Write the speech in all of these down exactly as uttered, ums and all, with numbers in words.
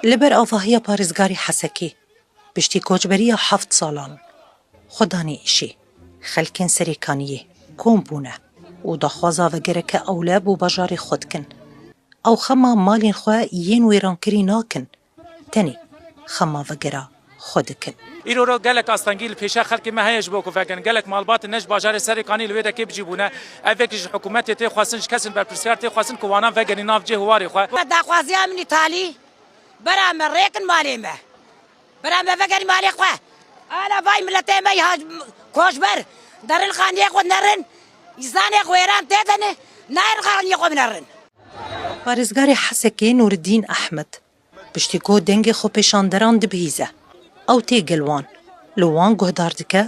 Li ber avahiya parêzgarê Hesekê, piştî koçberiya heft salan, xwedanê îşê, xelkên Serêkaniyê kom bûne û daxwaza vegereke ewle bo bajarê xwe dikin. Ew xema malên xwe yên wêrankirî nakin, tenê xema vegera xwe dikin. Îro ro gelek astengî li pêşa xelkê me heye ji bo ku vegerin. Gelek malbat ne ji bajarê Serêkanî li wê dekê bi cî bûne. Ev yek ji hikûmetê tê xwestin, ji kesên berpirsiyar tê xwestin ku wanan vegerî nav cihê warê xwe. Daxwaziya min î talî, bera me rêkin malê me. Bera me vegerî malê xwe. Ala vay miletê me ya koçber. Derin xaniyê xwe nerin. Îzanê xwe êran tê de ne. Nayên xaniyê xwe binerin. Parêzgarê Hesekê Nûreddîn Ehmed, piştî ku dengê xwepêşanderan dibihîze, ew tê gel wan, li wan guhdar dike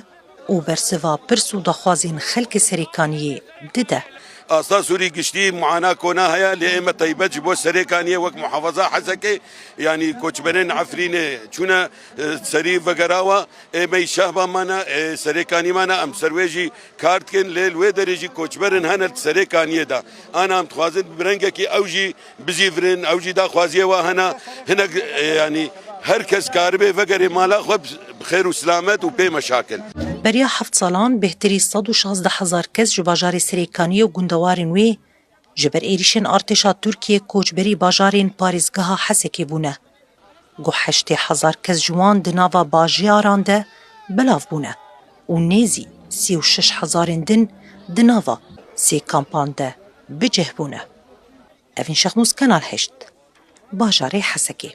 û bersiva pirs û daxwazên xelkê Serêkaniyê dide. Asta Sûrî giştî muana kona heye, lê ê me taybet ji bo Serêkaniyê wek muhafaza Hesekê, yanî koçberên Efrînê çûne, e, serî vegerawa, ê me yî şehba mane, ê Serêkanî mane, em ser wê jî kar dikin, lê li wê derê jî koçberin hene li Serêkaniyê de. Ana em dixwazin bi rengekî ew jî bizîvirin, ew jî daxwaziyê wa hene, hinek, e, yanî her kes karibe vegerê mala xwe bi xêr û silamet û pê meşakil. Beriya heft salan bêhtirî sed û şazdeh hezar kes ji bajarê Serêkaniyê û gundewarên wê ji ber êrîşên artêşa Tirkiyê koçberî bajarên parêzgeha Hesekê bûne. Ku heştê hezar kes ji wan di nava bajaran de belav bûne û nêzî sî û şeş hezarên din di nava sê kampan de bi cih bûne. Evîn Şexmûs, Kanal heşt, bajarê Hesekê.